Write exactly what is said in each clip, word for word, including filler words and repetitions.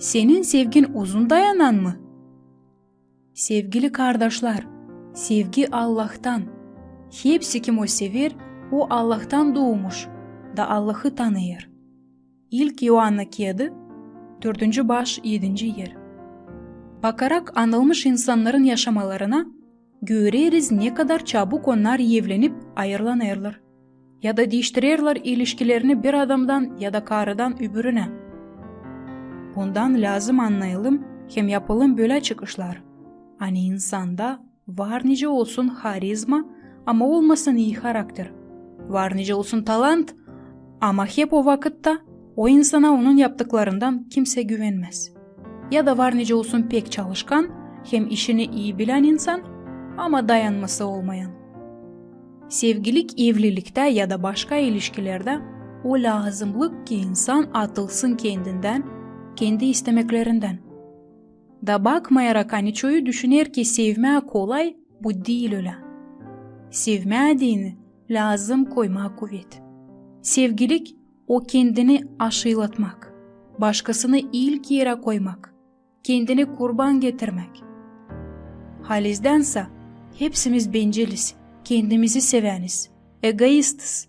Senin sevgin uzun dayanan mı? Sevgili kardaşlar, sevgi Allahtan. Hepsi, kim o sever, o Allahtan duumuş da Allahı tanıyêr. İlk İoanna kiyadı, dördüncü baş, edinci er. Bakarak anılmış insannarın yaşamalarına, göreriz, ne kadar çabuk onnar evlenip ayırlanêrlar ya da diiştirerlär ilişkilerini bir adamdan ya da karıdan öbürünä. Bundan lääzım annayalım hem yapalım bölä çıkışlar, ani insanda var nicä olsun harizma, ama olmasın ii harakter. Var nicä olsun talant, ama hep o vakıtta o insana onun yaptıklarından kimsey güvenmäz. Ya da var nicä olsun pek çalışkan hem işini ii bilän insan, ama dayanması olmayan. Sevgilik evliliktä ya da başka ilişkilerdä o lääzımlık, ki insan atılsın kendindän, kendi istemeklerindän. Da bakmayarak, ani çoyu düşüner, ki sevmää kolay, bu diil ölä. Sevmää deyni lääzım koymaa kuvet. Sevgilik, o kendini aşıylatmak, başkasını ilk erä koymak, kendini kurban getirmäk. Halizdänsä, hepsimiz benciliz, kendimizi seväniz, egoistiz.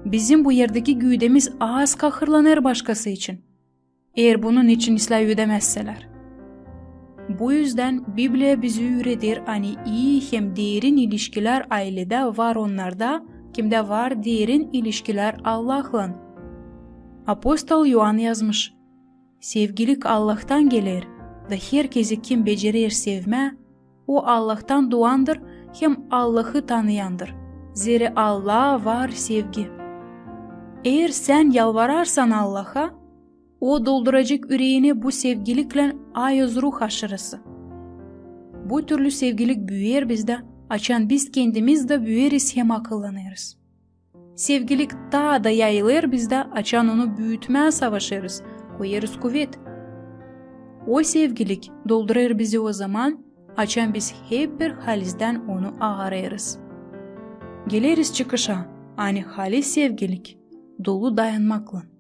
Bizim bu erdeki güüdemiz az kahırlanêr başkası için, eer bunun için islää ödämäzselär. Bu üzdän Bibliya bizi üüreder, ani ii hem derin ilişkilär ayledä var onnarda, kimdä var derin ilişkilär Allahlan. Apostol İoan yazmış: Sevgilik Allahtan geler, da herkezi, kim becerer sevmää, o Allahtan duandır hem Allahı tanıyandır, zerä Allah var sevgi. Eer sän yalvararsan Allaha, O dolduracek üreeni bu sevgiliklän ayoz ruh aşırısı. Bu türlü sevgilik büüyer bizdä, açan biz kendimiz dä büyeriz hem akıllanêrız. Sevgilik taa da yayılêr bizdä, açan onu büütmää savaşêrız, koyêrız kuvet. O sevgilik doldurêr bizi o zaman, açan biz hep bir halizdän onu aarêêrız. Geleriz çıkışa, ani halis sevgilik dolu dayanmaklan.